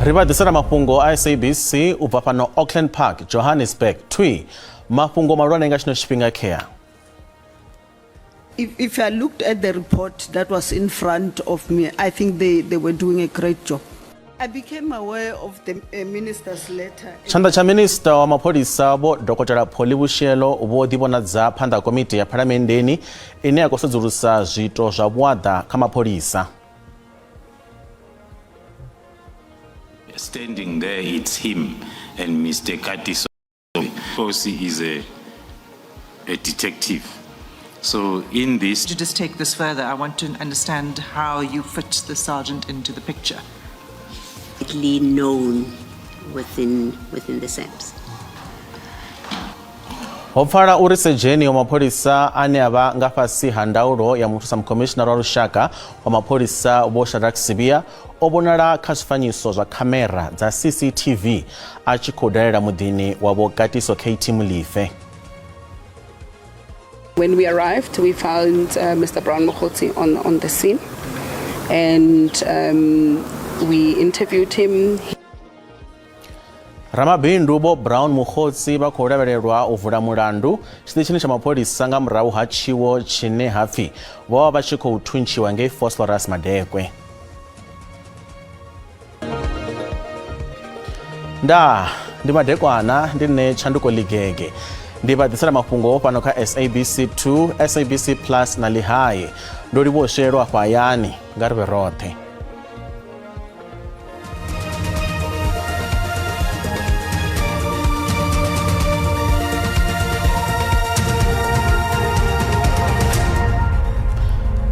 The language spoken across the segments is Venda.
Ri vha ḓisela mafhungo a SABC u bva fhano Auckland Park, Johannesburg. Thwi mafhungo mahulwane nga tshino tshifhinga khea. If I looked at the report that was in front of me, I think they were doing a great job. I became aware of the minister's letter. Tshanḓa tsha minista wa mapholisa Vho Dokotela Polly Boshielo vho ḓivhonadza phanḓa ha komiti ya phalamenndeni ine ya khou sedzulusa zwiito zwa vhuaḓa kha mapholisa. Standing there, it's him and Mr. Katiso. Kosi is a detective. So in this... To just take this further, I want to understand how you fit the sergeant into the picture. Known within the SAPS. Ho pfala uri sedzheni wa mapholisa ane a vha nga fhasi ha ndaulo ya muthusa mukhomishinara wa lushaka wa mapholisa Vho Shadrack Sibiya o vhonala kha zwifanyiso zwa khamera dza CCTV a tshi khou dalela muḓini wa Vho Katiso KT Molefe. When we arrived, we found Mr. Brown Mogotsi on the scene, and we interviewed him. Ramabindu Vho Brown Mogotsi vha khou lavhelelwa u vula mulandu tshiṱitshini tsha mapholisa nga murahu ha tshiwo tshine hapfi vho vha vha tshi khou thuntshiwa ngei Vosloorus Madekwe. Ndaa, ndi madekwana, ndi nṋe Tshanduko Ligege. Ndi vha ḓisela mafhungo fhano kha SABC 2, SABC Plus na Lihae. Ndo livhuwa u swelwa afha hayani, nga ri vhe roṱhe.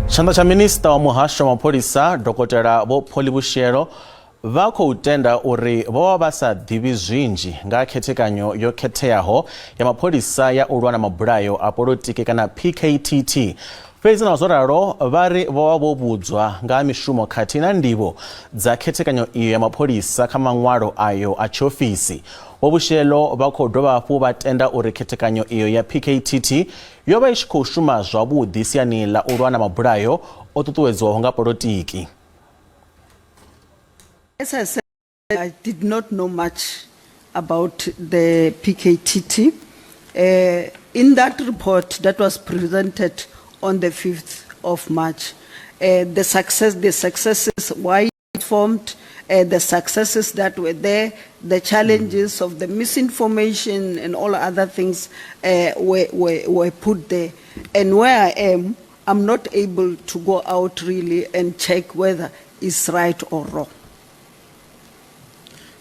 Tshanḓa tsha minista wa muhasho wa mapholisa Dokotela Vho Polly Boshielo vha khou tenda uri vho vha vha sa ḓivhi zwinzhi nga khethekanyo yo khetheaho ya mapholisa ya u lwa na mabulayo a polotiki kana PKTT. Fhedzi naho zwo ralo vha ri vho vha vho vhudzwa nga ha mishumo khathihi na ndivho dza khethekanyo iyo ya mapholisa kha maṅwalo ayo a tshiofisi. Vho Boshielo vha khou dovha hafhu vha tenda uri khethekanyo iyo ya PKTT yo vha i tshi khou shuma zwavhuḓi siani ḽa u lwa na mabulayo o ṱuṱuwedzwaho nga polotiki. As I said, I did not know much about the PKTT. In that report that was presented on the 5th of March, the successes, why it formed, the successes that were there, the challenges of the misinformation and all other things were put there. And where I am, I'm not able to go out really and check whether it's right or wrong.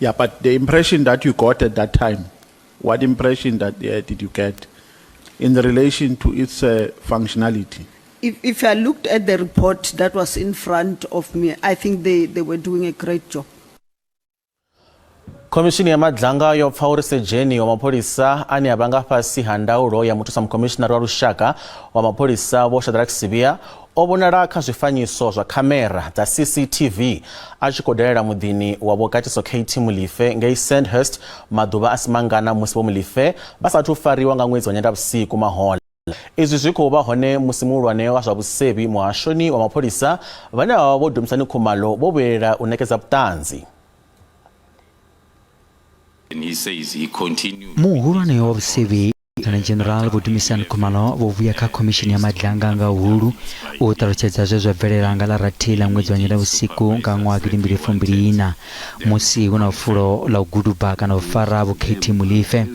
Yeah, but the impression that you got at that time, what impression that did you get in relation to its functionality? If I looked at the report that was in front of me, I think they were doing a great job. Khomishini ya Madlanga yo pfa uri sedzheni wa mapholisa ane a vha nga fhasi ha ndaulo ya muthusa mukhomishinara wa lushaka wa mapholisa Vho Shadrack Sibiya o vhonala kha zwifanyiso zwa khamera dza CCTV a tshi khou dalela muḓini wa Vho Katiso KT Molefe ngei Sandhurst maḓuvha a si mangana musi Vho Molefe vha sathu fariwa nga ṅwedzi wa Nyendavhusiku mahoḽa. Izwi zwi khou vha hone musi muhulwane wa zwa vhusevhi muhashoni wa mapholisa vhane vha vha Vho Dumisani Khumalo vho vhuyelela u ṋekedza vhuṱanzi. Muhulwane wa vhusevhi Lieutenant General Vho Dumisani Khumalo vho vhuya kha khomishini ya Madlanga nga huhulu u ṱalutshedza zwe zwa bvelela nga ḽa rathi ḽa ṅwedzi wa Nyendavhusiku nga ṅwaha gidimbili fumbili ina musi hu na fulo ḽa u guduba kana u fara Vho KT Molefe.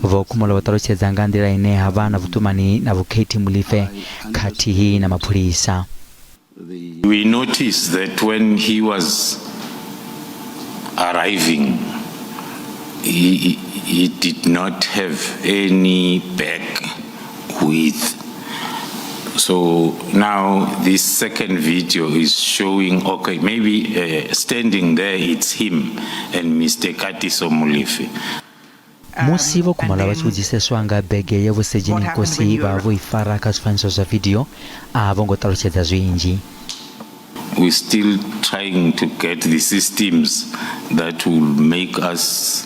Vho Khumalo vho ṱalutshedza nga nḓila ine ha vha na vhuṱumani na Vho KT Molefe khathihi na mapholisa. We noticed that when he was arriving, he did not have any bag with. So now this second video is showing, okay, maybe standing there it's him and Mr. Katiso Molefe. Musi Vho Khumalo vha tshi vhudziseswa nga bege ye Vho Sedzheni Nkosi vha vho i fara kha zwifanyiso zwa video, a vho ngo ṱalutshedza zwinzhi. We're still trying to get the systems that will make us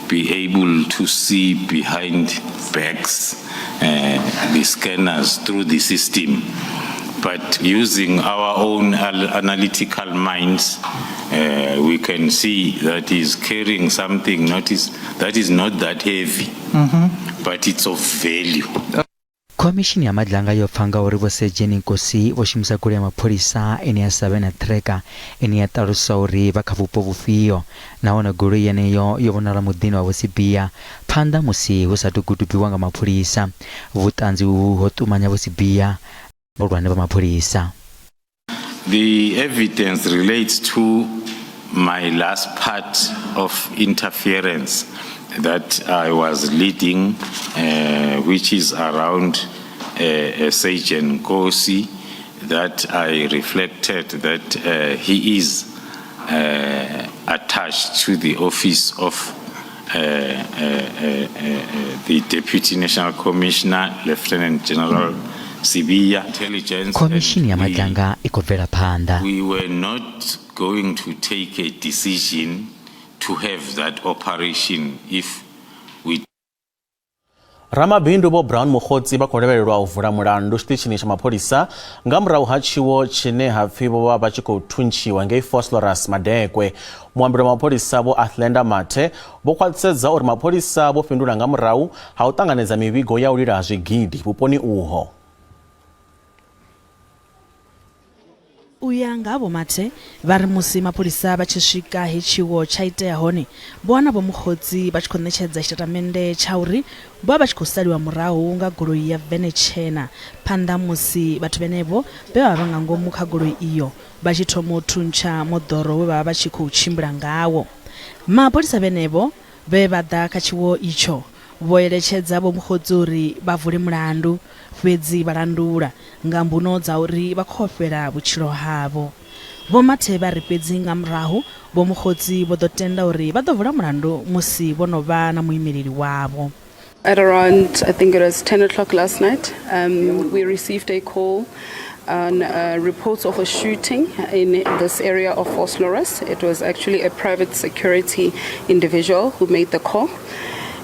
be able to see behind bags, the scanners through the system. But using our own analytical minds, we can see that he's carrying something that is not that heavy, but it's of value. Khomishini ya Madlanga yo pfa nga uri Vho Sedzheni Nkosi vho shumisa goloi ya mapholisa ine ya sa vhe na tracker ine ya ṱalusa uri vha kha vhupo vhufhio, nahone goloi yeneyo yo vhonala muḓini wa Vho Sibiya phanḓa musi hu sathu gudubiwa nga mapholisa. Vhuṱanzi uhu ho ṱumanya Vho Sibiya vhahulwane vha mapholisa. The evidence relates to my last part of interference that I was leading, which is around Sergeant Nkosi, that I reflected that he is attached to the office of the Deputy National Commissioner, Lieutenant General Sibiya. Intelligence. Khomishini ya Madlanga i khou bvela phanḓa. We were not going to take a decision to have that operation if we Ramabindu Vho Brown Mogotsi vha khou lavhelelwa u vula mulandu tshiṱitshini tsha mapholisa nga murahu ha tshiwo tshine ha pfi vho vha vha tshi khou thuntshiwa ngei Vosloorus Madekwe. Muambeli wa mapholisa Vho Athlenda Mathe vho khwaṱhisedza uri mapholisa vho fhindula nga murahu ha u ṱanganedza mivhigo ya u lila ha zwigidi vhuponi uho. U ya nga Vho Mathe, vha ri musi mapholisa vha tshi swika he tshiwo tsha itea hone, vho wana Vho Mogotsi vha tshi khou ṋetshedza tshitatamennde tsha uri vho vha vha tshi khou saliwa murahu nga goloi ya vene tshena phanḓa musi vhathu vhenevho vhe vha vha nga ngomu kha goloi iyo vha tshi thoma u thuntsha moḓoro we vha vha vha tshi khou tshimbila ngawo. Mapholisa vhenevho vhe vha ḓa kha tshiwo itsho vho eletshedza Vho Mogotsi uri vha vule mulandu, fhedzi vha landula nga mbuno dza uri vha khou ofhela vhutshilo havho. Vho Mathe vha ri fhedzi nga murahu Vho Mogotsi vho ḓo tenda uri vha ḓo vula mulandu musi vho no vha na muimeleli wavho. At around, I think it was 10 o'clock last night, we received a call on reports of a shooting in this area of Vosloorus. It was actually a private security individual who made the call.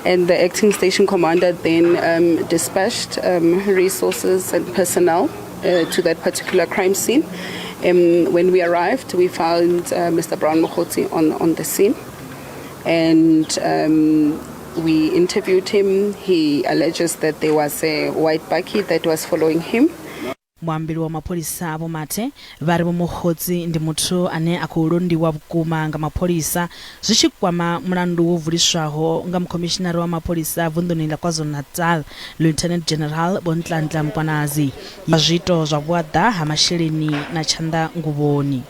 And the acting station commander then dispatched resources and personnel to that particular crime scene. When we arrived, we found Mr. Brown Mogotsi on the scene. And we interviewed him. He alleges that there was a white bakkie that was following him. Muambeli wa mapholisa Vho Mathe vha ri Vho Mogotsi ndi muthu ane a khou londiwa vhukuma nga mapholisa zwi tshi kwama mulandu wo vuliswaho nga mukhomishinari wa mapholisa vunḓuni ḽa KwaZulu-Natal Lieutenant General Vho Nhlanhla Mkhwanazi ya zwiito zwa vhuaḓa ha masheleni na tshanḓa nguvhoni.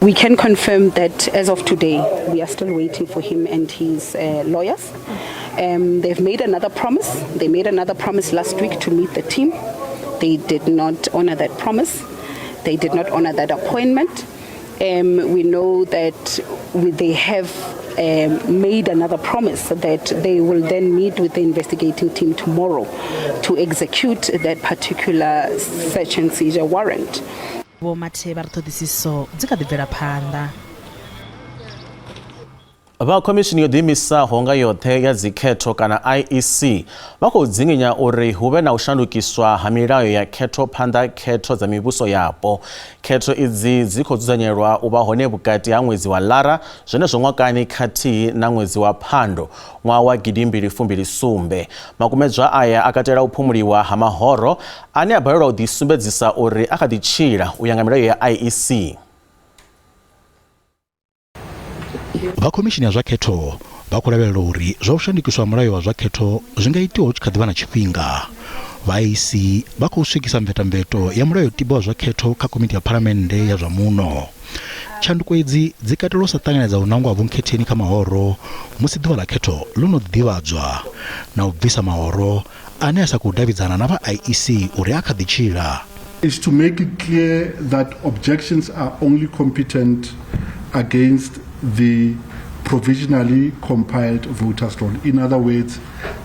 We can confirm that as of today, we are still waiting for him and his lawyers. They've made another promise. They made another promise last week to meet the team. They did not honor that promise. They did not honor that appointment. We know that they have made another promise that they will then meet with the investigating team tomorrow to execute that particular search and seizure warrant. Vho Mathe vha ri ṱhoḓisiso dzi kha ḓi bvela phanḓa. Vha khomishini yo ḓiimisaho nga yoṱhe ya dzikhetho kana IEC vha khou dzinginya uri hu vhe na u shandukiswa ha milayo ya khetho phanḓa khetho dza mivhuso yapo. Khetho idzi dzi khou dzudzanyelwa u vha hone vhukati ha ṅwedzi wa Lara zwenezwo ṅwakani khathihi na ṅwedzi wa Phando ṅwaha wa 2027. Makumedzwa aya a katela u phumuliwa ha mahoro ane a balelwa u ḓisumbedzisa uri a kha ḓi tshila u ya nga milayo ya IEC. Vha khomishini ya zwa khetho vha khou lavhelela uri zwa u shandukiswa mulayo wa zwa khetho zwi nga itiwa hu tshi kha ḓi vha na tshifhinga. Vha IEC vha khou swikisa mvetamveto ya mulayotibe wa zwa khetho kha komiti ya phalamennde ya zwa muno. Tshanduko idzi dzi katela u sa ṱanganedza u nangwa ha vhunkhetheni kha mahoro musi ḓuvha ḽa khetho ḽo no ḓivhadzwa na u bvisa mahoro ane a sa khou davhidzana na vha IEC uri a kha ḓi tshila. Is to make it clear that objections are only competent against the provisionally compiled voters roll. In other words,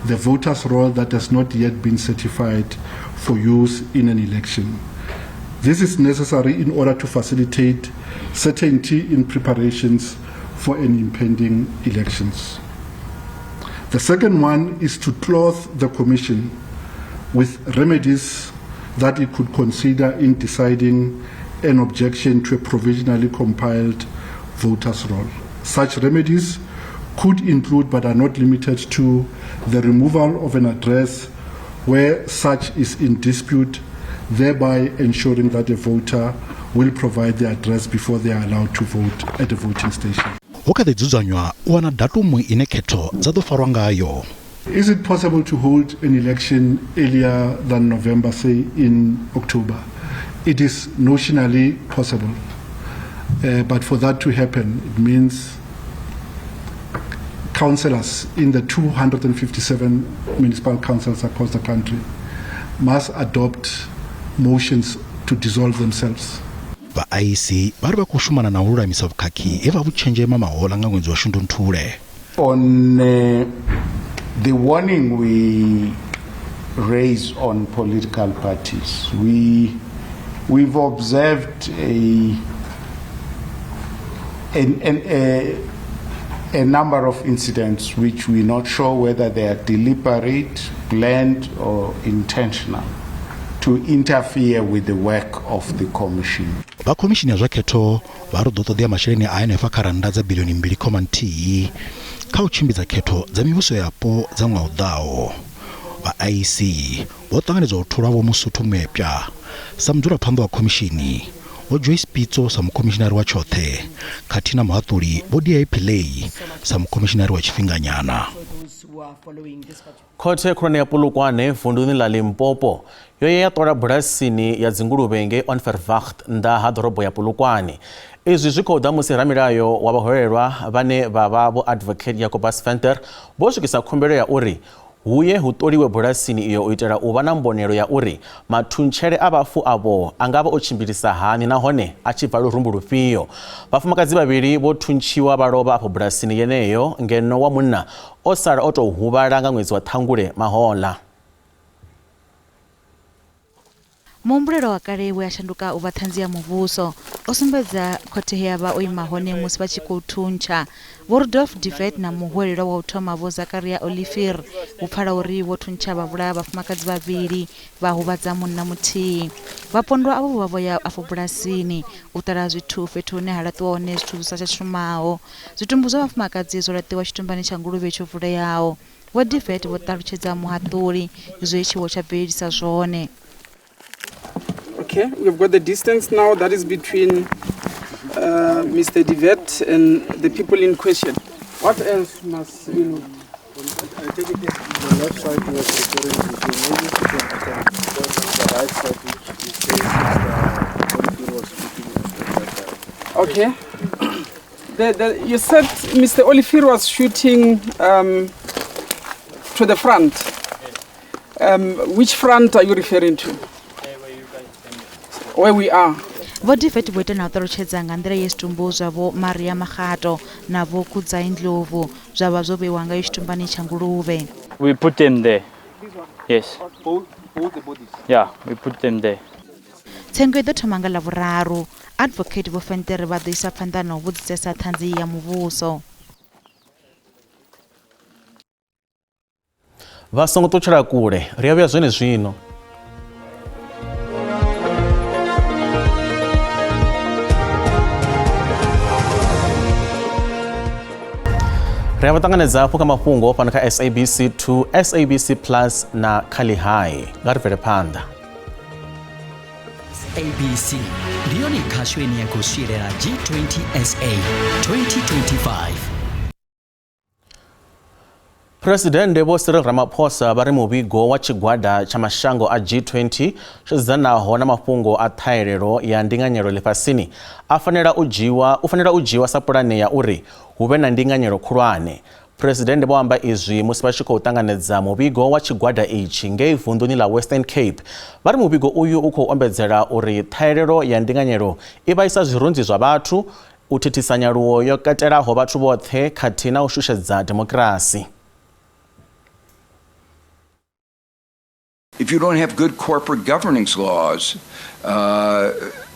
the voters roll that has not yet been certified for use in an election. This is necessary in order to facilitate certainty in preparations for an impending elections. The second one is to clothe the Commission with remedies that it could consider in deciding an objection to a provisionally compiled voters' roll. Such remedies could include, but are not limited to, the removal of an address where such is in dispute, thereby ensuring that a voter will provide the address before they are allowed to vote at a voting station. Hu kha ḓi dzudzanywa u wana datumu ine khetho dza ḓo farwa ngayo. Is it possible to hold an election earlier than November, say in October? It is notionally possible. But for that to happen, it means councillors in the 257 municipal councils across the country must adopt motions to dissolve themselves. Vha IEC vha ri vha khou shumana na u lulamisa vhukhakhi he vha vhu tshenzhema mahoḽa nga ṅwedzi wa Shundunthule. On the warning we raise on political parties, we've observed a number of incidents which we're not sure whether they are deliberate, planned, or intentional to interfere with the work of the Commission. Vha khomishini ya zwa khetho vha ri ḓo ṱoḓea masheleni a henefha kha rannda dza bilioni mbili khoma nthihi kha u tshimbidza khetho dza mivhuso yapo dza ṅwaha u ḓaho. Vha IEC vho ṱanganedza u tholwa Vho Mosotho Moepya sa mudzulaphanḓa wa khomishini, Vho Joyce Pitso sa mukhomishinari wa tshoṱhe, khathihi na muhaṱuli Vho D.I Pillay sa mukhomishinari wa tshifhinganyana. Khothe khulwane ya Polokwane vunduni ḽa Limpopo yo ya ṱola bulasini ya dzinguluvhe ngei Onverwacht nnḓa ha ḓorobo ya Polokwane. Izwi zwi khou ḓa musi ramilayo wa vhaholelwa vhane vha vha Vho Advocate Jacobus Venter vho swikisa khumbelo ya uri hu ye hu ṱoliwe bulasini iyo u itela u vha na mbonelo ya uri mathuntshele a vhafu avho a nga vha o tshimbilisa hani nahone a tshi bva lurumbu lufhio. Vhafumakadzi vhavhili vho thuntshiwa vha lovha afho bulasini yeneyo ngeno wa munna o sala o tou huvhala nga ṅwedzi wa Ṱhangule mahoḽa. Muhumbulelwa wa kale we a shanduka u vha ṱhanzi ya muvhuso o sumbedza khothe he a vha o ima hone musi vha tshi khou thuntsha Vho Rudolf de Wet na muhwelelwa wa u thoma Vho Zakaria Olivier. Hu pfala uri vho thuntsha vha vhulaya vhafumakadzi vhavhili vha huvhadza munna muthihi. Vhapondwa avho vho vha vho ya afho bulasini u ṱala zwithu fhethu hune ha laṱiwa hone zwithu zwi sa tsha shumaho. Zwitumbu zwa vhafumakadzi zwo laṱiwa tshitumbani tsha nguluvhe tsho vuleaho. Vho De Wet vho ṱalutshedza muhaṱuli zwe tshiwo tsha bvelelisa zwone. Okay, we've got the distance now that is between Mr. De Wet and the people in question. What else must we know? I take it the left side was referring to, so maybe you can the right side, which you say Mr. Olivier was shooting at that time. Okay. You said Mr. Olivier was shooting to the front. Which front are you referring to? Where we are. Vho De Wet vho ita na u ṱalutshedza nga nḓila ye zwitumbu zwa Vho Maria Makgato na Vho Kudzai Ndlovu zwa vha zwo vheiwa ngayo tshitumbani tsha nguluvhe. We put them there. Yes. Both the bodies? Yeah, we put them there. Tsengo i ḓo thoma nga Ḽavhuraru. Advocate Vho Venter vha ḓo isa phanḓa na u vhudzisesa ṱhanzi ya muvhuso. Vha songo ṱutshela kule, ri a vhuya zwenezwino. Ri a vha ṱanganedza hafhu kha mafhungo fhano kha SABC 2, SABC Plus na kha Lihai. Nga ri bvele phanḓa. SABC ndi yone khasho ine ya khou swielela G20 SA 2025. Phresidennde Vho Cyril Ramaphosa vha ri muvhigo wa tshigwada tsha mashango a G20 tsho sedzanaho na mafhungo a ṱhahelelo ya ndinganyelo ḽifhasini a fanela u dzhiwa u fanela u dzhiwa sa pulane ya uri hu vhe na ndinganyelo khulwane. Phresidennde vho amba izwi musi vha tshi khou ṱanganedza muvhigo wa tshigwada itshi ngei vunḓuni ḽa Western Cape. Vha ri muvhigo uyu u khou ombedzela uri ṱhahelelo ya ndinganyelo i vhaisa zwirunzi zwa vhathu, u thithisa nyaluwo yo katelaho vhathu vhoṱhe khathihi na u shushedza demokirasi. If you don't have good corporate governance laws,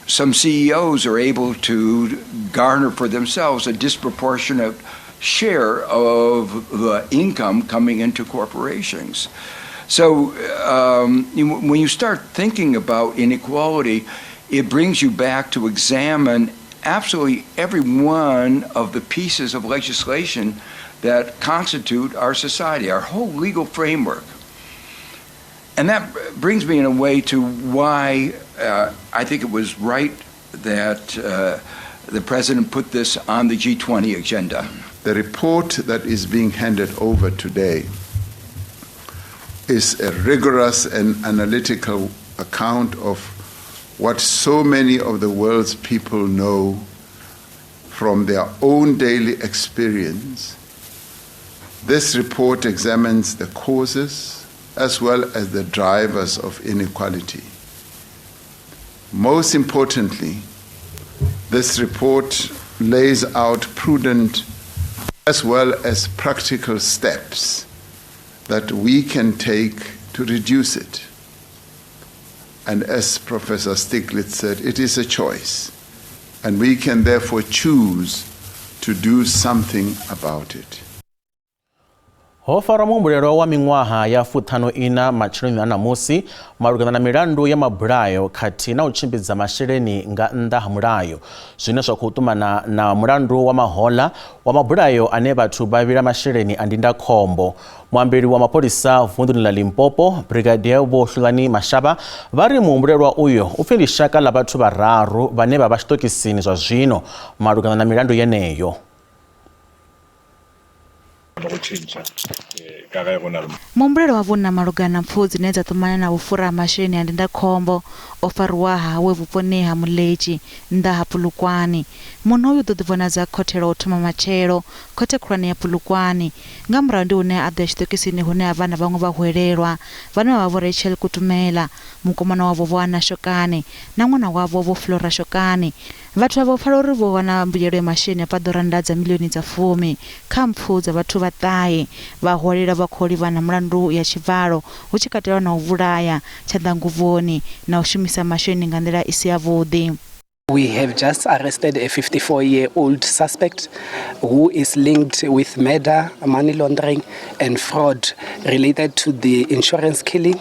some CEOs are able to garner for themselves a disproportionate share of the income coming into corporations. So when you start thinking about inequality, it brings you back to examine absolutely every one of the pieces of legislation that constitute our society, our whole legal framework. And that brings me in a way to why I think it was right that the president put this on the G20 agenda. The report that is being handed over today is a rigorous and analytical account of what so many of the world's people know from their own daily experience. This report examines the causes as well as the drivers of inequality. Most importantly, this report lays out prudent as well as practical steps that we can take to reduce it. And as Professor Stiglitz said, it is a choice, and we can therefore choose to do something about it. Ho farwa muhumbulelwa wa miṅwaha ya 54 matsheloni a ṋamusi malugana na milandu ya mabulayo khathihi na u tshimbidza masheleni nga nnḓa ha mulayo, zwine zwa khou ṱumana na mulandu wa mahoḽa wa mabulayo ane vhathu vha vhila masheleni a ndindakhombo. Muambeli wa mapholisa vunḓuni ḽa Limpopo, Brigadier Vho Hlulani Mashaba, vha ri muhumbulelwa uyo u pfi ndi shaka ḽa vhathu vhararu vhane vha vha tshiṱokisini zwa zwino malugana na milandu yeneyo. Muhumbulelwa wa vhunna malugana na mpfu dzine dza ṱumana na vhufhura ha masheleni a ndindakhombo o fariwa hawe vhuponi ha Muletši nnḓa ha Polokwane. Munna uyu u ḓo ḓivhonadza khothe lwa u thoma matshelo khothe khulwane ya Polokwane. Nga murahu ndi hune a ḓo ya tshiṱokisini hune ha vha na vhaṅwe vhahwelelwa vhane vha vha Vho Rachel Kutumela, mukomana wavho Vho Anna Shokane na ṅwana wavho Vho Flora Shokane. Vhathu avha hu pfala uri vho wana mbuyelo ya masheleni a paḓaho rannda dza miḽioni dza fumi kha mpfu dza vhathu vha ṱahe. Vhahwelelwa vha khou livhana mulandu ya tshivhalo hu tshi katelwa na u vhulaya, tshanḓanguvhoni na u shumisa masheleni nga nḓila i si yavhuḓi. We have just arrested a 54-year-old suspect who is linked with murder, money laundering and fraud related to the insurance killing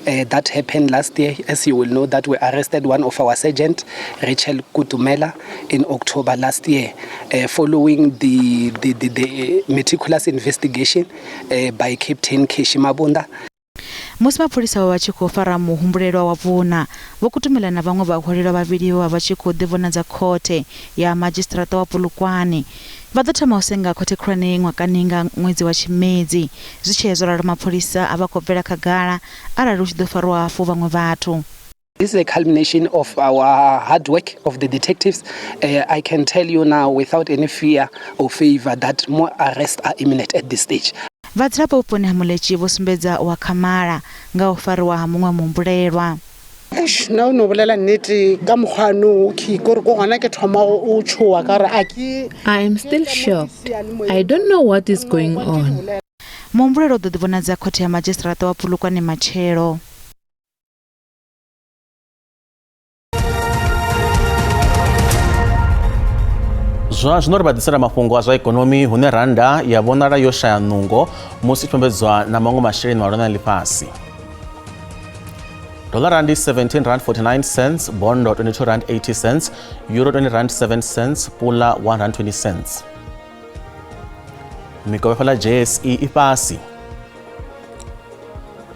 that happened last year. As you will know, that we arrested one of our sergeant, Rachel Kutumela, in October last year, following the meticulous investigation by Captain Keshi Mabunda. Musi mapholisa vha tshi khou fara muhumbulelwa wa vhuna, Vho Kutumela na vhaṅwe vhahwelelwa vhavhili vho vha vha tshi khou ḓivhonadza khothe ya madzhisiṱiraṱa wa Polokwane. Vha ḓo thoma u senga khothe khulwane ṅwakani nga ṅwedzi wa Tshimedzi. Zwi tshee zwo ralo, mapholisa a vha khou bvela khagala arali hu tshi ḓo farwa hafhu vhaṅwe vhathu. This is a culmination of our hard work of the detectives. I can tell you now without any fear or favor that more arrests are imminent at this stage. Vhadzulapo vhuponi ha Muletši vho sumbedza u akhamala nga u fariwa ha muṅwe muhumbulelwa. Eish, nna o no bolela nnete ka mokgwa no okay kore ko gona ke thoma go tshoa ka gore a ke. I am still shocked. I don't know what is going on. Muhumbulelwa u ḓo ḓivhonadza khothe ya madzhisiṱiraṱa wa Polokwane matshelo. Zwa zwino ri vha ḓisela mafhungo a zwa ikonomi hune rannda ya vhonala yo shaya nungo musi i tshi vhambedzwa na maṅwe masheleni malwana a ḽifhasi. Dollar ndi 17 rand 49 cents, bondo 22 rand 80 cents, euro 20 rand 7 cents, pula 1 rand 20 cents. Mikovhe fhaḽa JSE i fhasi.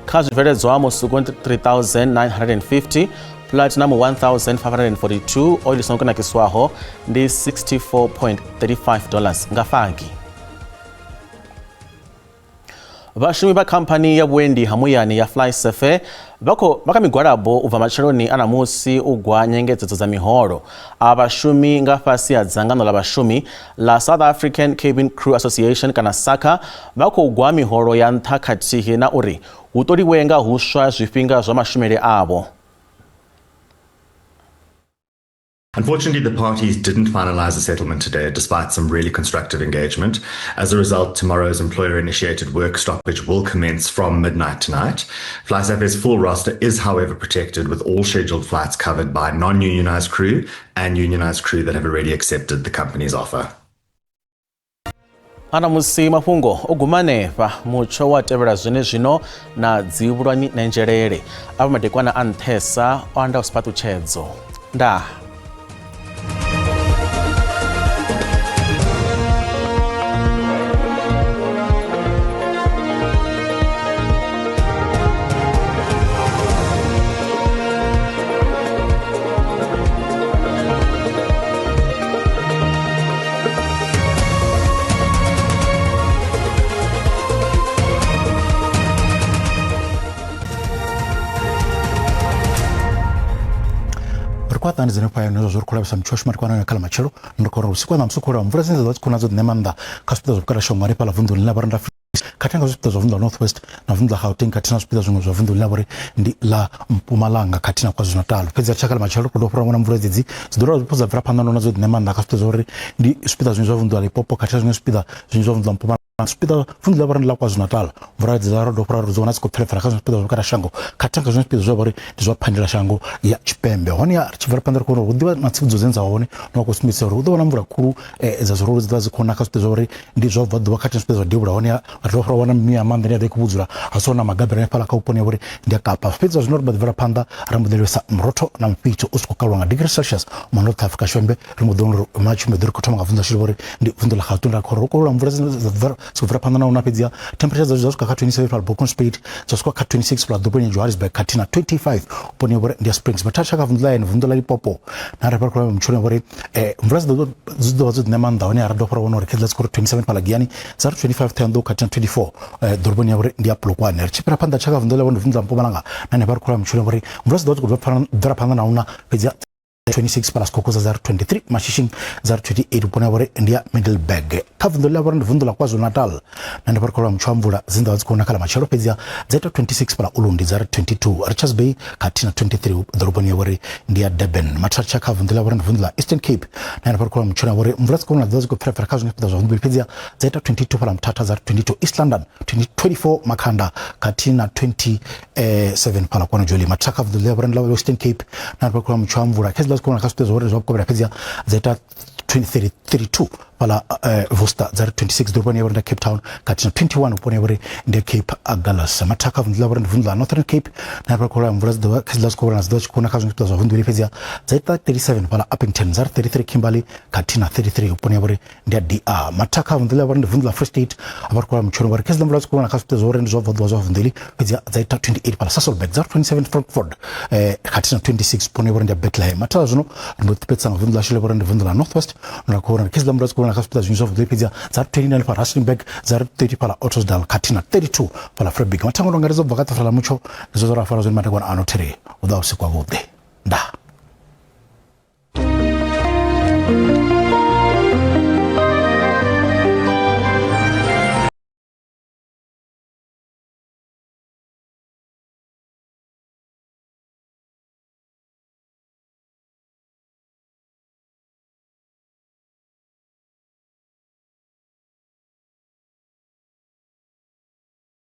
Kha zwibveledzwa musuku 3950, platinum 1542, oil songo kunakiswaho ndi 64.35 dollars nga fagi. Vhashumi vha khamphani ya vhuendi ha muyani ya FlySafair vha kha migwalabo u bva matsheloni a ṋamusi u gwa nyengedzedzo dza miholo. A vhashumi nga fhasi ha dzangano ḽa vhashumi ḽa South African Cabin Crew Association kana SACA vha khou gwa miholo ya nṱha khathihi na uri hu ṱoliwe nga huswa zwifhinga zwa mashumele avho. Unfortunately, the parties didn't finalize a settlement today, despite some really constructive engagement. As a result, tomorrow's employer-initiated work stoppage will commence from midnight tonight. FlySafair's full roster is, however, protected with all scheduled flights covered by non-unionized crew and unionized crew that have already accepted the company's offer. Ana musi mafhungo o guma hanefha mutsho wa tevhela zwenezwino na dzivhulwani na nzhelele avha madekwana a nṱhesa o anda u siphaṱutshedzo. Ndaa. Ri khou ṱanganedza henefho hayani zwo ri khou lavhelesa mutsho wa shuma ri kwana kha ḽa matshelo ndi khou uri vhusiku ha ṋamusi khou mvula dzine dza vha dzi khou na dzo ṋea maanḓa kha zwipiḓa zwa vhukati ha shango hanefha ḽa vunḓu ḽine ḽa vha ri nda khathihi nga zwipiḓa zwa vunḓu ḽa North West na vunḓu ḽa Gauteng khathihi na zwipiḓa zwiṅwe zwa vunḓu ḽine ḽa vha uri ndi ḽa Mpumalanga khathihi na KwaZulu-Natal. Fhedzi ri tshaka ḽa matshelo ri khou dovha ra vhona mvula dzedzi dzi ḓo dovha dza bvela phanḓa na dzo ṋea maanḓa kha zwipiḓa zwa uri ndi zwipiḓa zwinzhi zwa vunḓu ḽa Limpopo khathihi na zwiṅwe zwipiḓa zwinzhi zwa vunḓu ḽa Mpumalanga. Zwipiḓa vunḓu ḽa vha uri ndi ḽa KwaZulu-Natal mvula dzi ḓa ra dovha ra dzi wana dzi khou pfelapfela kha zwiṅwe zwipiḓa zwa vhukati ha shango khathihi nga zwiṅwe zwipiḓa zwa vha uri ndi zwa phandela shango ya tshipembe. Honeha ri tshi bvela phanḓa ri khou vhona uri hu ḓivha na tsivhudzo dzine dza hone na khou sumbedzisa uri hu ḓo vha na mvula khulu dza zwirulu dzi ḓovha dzi khou na kha zwipiḓa zwa uri ndi zwa bva ḓuvha khathihi na zwipiḓa zwa devhula. Honeha ri dovha ra wana mimuya ya maanḓa ine ya ḓo i khou vhudzula ha so na magabelo hanefhaḽa kha vhuponi ha uri ndi ya Kapa. Fhedzi zwa zwino ri mbo ḓi bvela phanḓa ra mbo ḓi lavhelesa murotho na mufhitho u si khou kalwa nga degree Celsius ma North Africa Tshipembe ri mbo ḓi wana uri March mbo ḓi ri khou thoma nga vunḓu ḽashu uri ndi vunḓu ḽa Gauteng ra khou ri kolwa mvula dzine dza bvela dzi khou bvela phanḓa na u na fhedziha temperature dza swika kha 27 fhala Bokonspeed dza swika kha 26 fhala ḓoroboni ya Johannesburg khathihi na 25 vhuponi ha vhori ndi ya Springs. Mathada kha vunḓu ḽa ene vunḓu ḽa Limpopo na ri khou mutshoni vhori mvula dzi ḓo dzi ḓo vha dzo ṋea maanḓa hone ra dovha ra wana uri khedzi dzi khou ri 27 fhala Giyani dza ri 25 Thohoyandou khathihi na 24 ḓoroboni ya vhori ndi ya Polokwane. Ri tshi fhira phanḓa tshaka vunḓu ḽa vhori ndi vunḓu ḽa Mpumalanga na hanefha ri khou mutshoni vhori mvula dzi ḓo vha dzi khou bvela phanḓa na u na fhedzi 26 fhala Sikhokhoza dza ri 23 Mashishing dza ri 28 vhuponi ha vhori ndi ya Middelburg. Kha vunḓu ḽa vhori ndi vunḓu ḽa KwaZulu-Natal na ndi vha ri khou mutsho wa mvula dzine dza vha dzi khou na kha ḽa matshelo fhedziha dza ita 26 fhala Ulundi dza ri 22 Richards Bay khathihi na 23 ḓoroboni ya vhori ndi ya Durban. Mathatsha kha vunḓu ḽa vhori ndi vunḓu ḽa Eastern Cape na ndi vha ri khou mutsho wa vhori mvula dzi khou na dza dzi khou pfelapfela kha zwiṅwe zwipiḓa zwa vunḓu fhedziha dza ita 22 fhala Mthatha dza ri 22 East London 24 Makhanda khathihi na 27 fhala kwano Joli. Mathatsha kha vunḓu ḽa vhori ndi ḽa Western Cape na ri khou mutsho wa mvula khezwi ḽa dzi khou na kha zwipiḓa zwa uri zwa vhukovhela fhedziha dza ita 32 fhala Worcester dza ri 26 ḓoroboni ya vhori ndi Cape Town khathihi na 21 vhuponi ya vhori ndi Cape Agulhas. Mathakha vunḓu ḽa vhori ndi vunḓu ḽa Northern Cape na ri khou mvula dzi ḓovha khezwi ḽa dzi khou dzi ḓovha tshi khou na kha zwiṅwe zwipiḓa zwa vunḓu fhedziha dza ita 37 fhala Upington dza ri 33 Kimberley khathihi na 33 vhuponi ya vhori ndi ya DR. Mathakha vunḓu ḽa vhori ndi vunḓu ḽa Free State vha ri khou mutshoni vhori khezwi ḽa mvula dzi khou na kha zwipiḓa zwa uri ndi zwa bva ḓuvha zwa vunḓu fhedzi dza ita 28 fhala Sasolburg dza ri 27 Frankfurt khathihi na 26 vhuponi ya vhori ndi ya Bethlehem. Mathakha zwino ri ndo ṱipedzisa nga vunḓu ḽashu ḽa vhori ndi vunḓu ḽa North West ra khou vhona khezwi ḽa mvula dzi khou na kha zwipiḓa zwinzhi zwa vunḓu fhedzi dza ri 29 fhala Rustenburg dza ri 30 fhala Ottosdal khathihi na 32 fhala Vryburg. Mathango ndo angaredza u bva kha ṱafula ḽa mutsho ndi zwo ra fara zwone madekwana ano there u ḓa vhusiku havhuḓi.